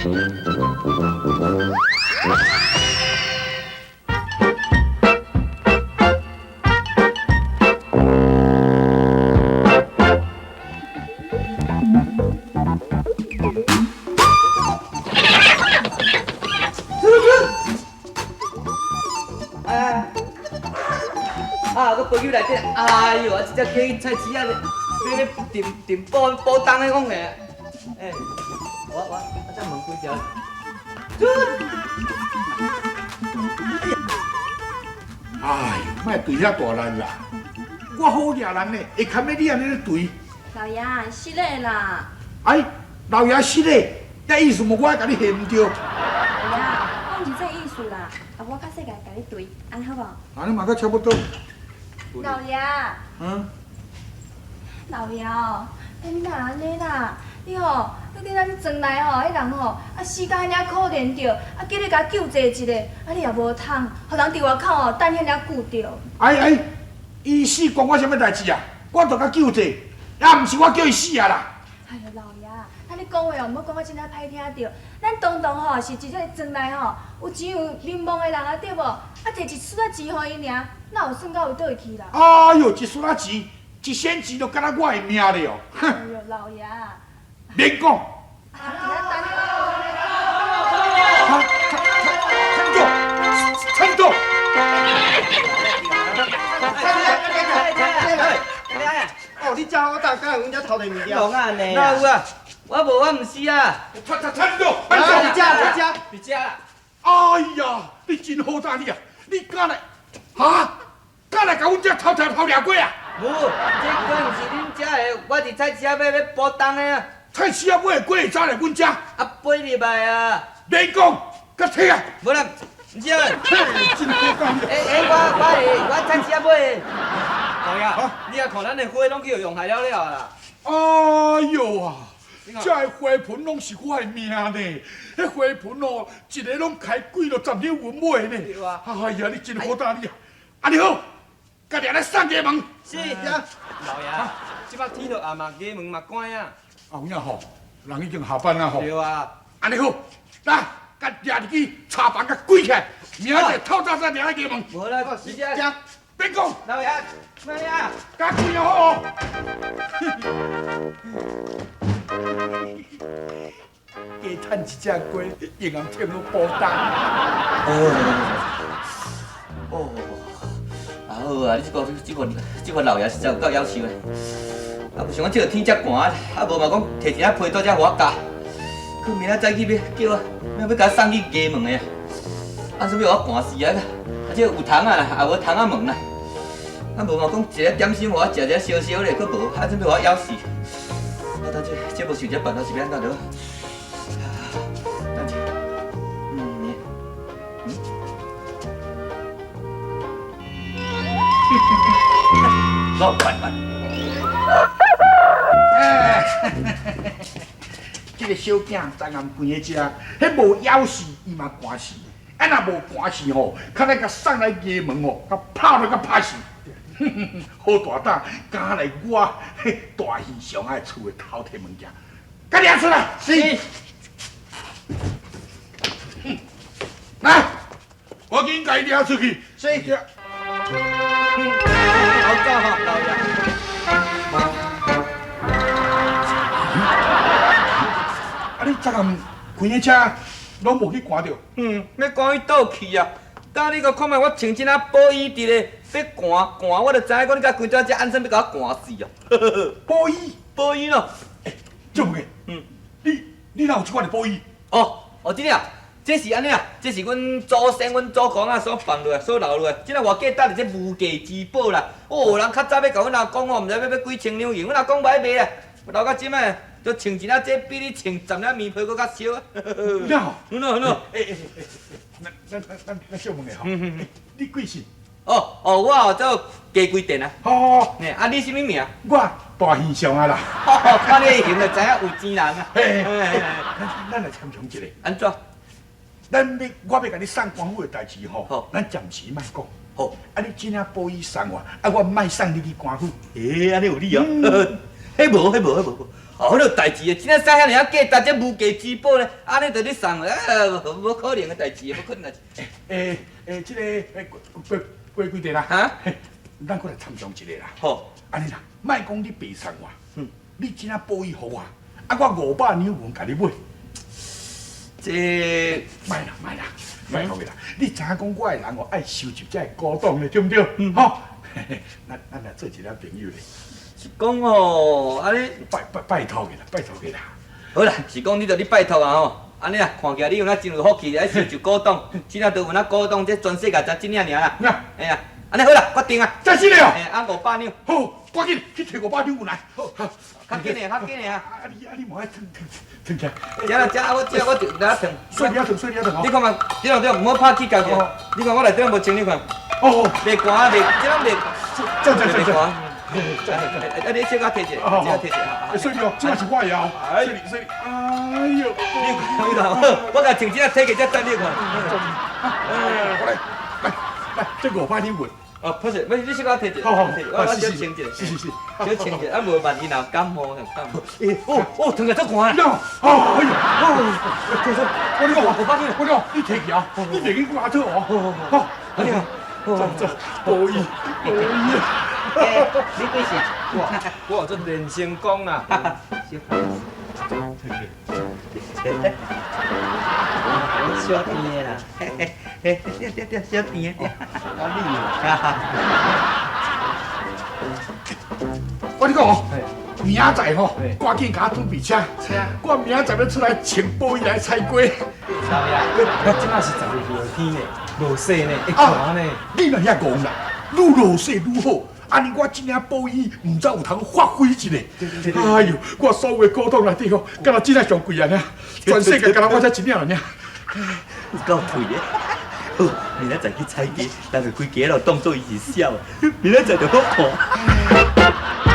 哎，啊，我飞入内底，哎哟，啊，這隻雞菜市仔咧，咧咧訂訂補補冬的講的，欸，我啊，這門關著。哎呦，莫對遐大力啦！我好掠人呢，會堪欲你按呢咧對？老爺，失禮啦！哎，老爺失禮，這意思無我共你下毋著。老爺，我毋是這意思啦，啊，我較細共共你對，按呢好無？按呢嘛閣差不多。老爺。嗯。老爺，你哪按呢啦？你吼，你佇咱庄內吼，彼人吼，啊死甲遐爾可憐著，啊叫你共救濟一下，啊你也無通，予人佇外口吼等遐爾久著。哎哎，伊死關我啥物代誌啊？我著共救濟，也毋是我叫伊死啊啦。哎喲，老爺，啊你講話哦，毋好講甲這爾歹聽著。咱堂堂吼是一個莊內吼有錢有名望的人啊，對無？啊，摕一絲仔錢予伊爾，哪有算到有佗位去啦？哎喲，一絲仔錢，一仙錢都敢若我的命咧哦！哎喲，老爺。免講。陳總，陳總。哦，你遮我大敢有阮遮偷摕物件？哪有啊？我無，我毋是啊。陳陳陳總，陳總，佇遮，佇遮，佇遮啦。哎呀，你真好膽你啊！你敢來？哈？敢來共阮遮偷偷偷掠過啊？無，這雞毋是恁遮的，我佇菜市仔買欲補冬的啊。菜市仔買的雞會走來阮遮？啊，飛入來啊！免講，共提來。無啦，毋是啊。真好膽。欸欸，我會，我菜市仔買的。老爺，你也看咱的花攏去予用害了了啦。哎喲啊！這个花盆攏是我的命呢，彼花盆哦，一个攏開幾落十兩銀買的呢。對啊。哎呀，你真好膽你啊！按呢好，共掠來送衙門。是。老爺，這擺天落暗嘛，衙門嘛關啊。啊有影吼，人已經下班啊吼。對啊。按呢好，來，共掠入去查房，共關起來，明仔載透早再掠來衙門。無啦，是這。免講。老爺，老爺，共關好哦。加趁一隻雞，用通添好補冬。哦，啊好啊，你這個老爺實在有夠夭壽的。啊，無想講這個天遮寒，啊無嘛講提一領被單遮予我加。閣明仔早起欲叫我，欲共我送去衙門的啊。啊，啥欲予我寒死啊？啊，這個有窗仔啦，也無窗仔門啦。啊，無嘛講一个點心予我食一下燒燒咧，閣無，啊，準備予我枵死。啊，等這這無想這辦法是欲按怎著？等者，嗯，嗯。老辦法。哎，這個小囝昨暗關佇遮，彼無枵死，伊嘛寒死。啊，若無寒死吼，較來共送來衙門吼，共拍落共拍死。好大膽，敢來我大戲上愛厝的偷提物件，共掠出來。是。來，我緊共伊掠出去。是。好走吼，老爺。啊！你昨暗開的車攏無去寒著？嗯，欲寒去佗去啊！敢你閣看覓我穿這領布衣佇咧，欲寒寒，我就知影講你共關佇遮按算欲共我寒死啊！布衣，布衣咯。欸，做乜嘅？嗯，你哪有這款的布衣？哦哦，這啊，這是按呢啊，這是阮祖先、阮祖公啊所放落來、所留落來，這個偌價值是這無價之寶啦。哦，人較早欲共阮阿公哦，毋知欲買幾千兩銀，阮阿公無愛賣啊，留到這擺，就穿一領這比你穿十領棉被閣較燒啊。那好，喏喏。欸欸欸，咱咱咱咱小問下吼，你貴姓？哦哦，我做雞歸店啊。好好好。啊，你啥物名？我大和尚啊啦。看你的形就知影有錢人啊。嘿，咱來參詳一下。按怎？咱欲，我欲共你送官府的代誌吼，咱暫時莫講。好。啊，你這領布衣送我，啊，我莫送你去官府。欸，按呢有理哦。彼無，彼無，彼無。哦，彼個代誌啊，真正使遐爾仔價值，這無價之寶咧，按呢就你送，啊，無可能的代誌，無可能代誌。欸欸，這個欸過過幾日啦？哈？咱閣來參詳一下啦。好，按呢啦，莫講你白送我，你這領寶衣予我，啊，我500兩銀共你買。這莫啦莫啦，拜託你啦！你知影講我的人哦，愛收集這个古董的，對毋對？吼，咱咱來做一下朋友咧。是講哦，按呢拜拜拜託你啦，拜託你啦。好啦，是講你著你拜託啊吼。按呢啊，看起來你有哪真有福氣，愛收集古董，這領都有哪古董，這全世界才這領爾啦。哎呀，按呢好啦，決定啊。真是的哦。嘿，啊500兩。好，趕緊去提500兩過來。好，較緊的，較緊的啊！啊你啊你無愛藏藏藏起來。這啦這，我這我就來藏。水你仔藏，水你仔藏哦。你看嘛，對對，毋好拍起家己。你看我內底無穿，你看。哦。袂寒啊，袂，這攏袂。這這這這。啊，你小可提者，小可提者。水你哦，這是我的哦。水你水你，哎呦！你看你看，我共穿這提起這等你看。哎，我來，來來，這500兩銀。哦，不是，不是，你小可提者。好好，我小穿者。是是是，小穿者，啊無萬一若感冒就感冒。欸，哦哦，烫起來足寒啊！哦，哎呦，哦，我你講，我你講，你提起啊，你袂去掛錯哦。好，哎呀，走走，寶衣寶衣。你幾歲？我我做練成功啦。小甜的啦，嘿嘿，對對對，小甜的對。啊你我你講哦，明仔載吼，趕緊共我準備車，我明仔載欲出來穿布衣來採雞。老爺，這馬是10月熱天呢，落雪呢，會寒呢。你若遐戇啦，愈落雪愈好。按呢我這領布衣，毋知有通發揮一下。哎喲，我所有的古董內底吼，敢若這領上貴啊爾，全世界敢若我才一領爾。有夠氣的！好，明仔載去採雞，人就規家囉當做伊是痟的，明仔載就好看。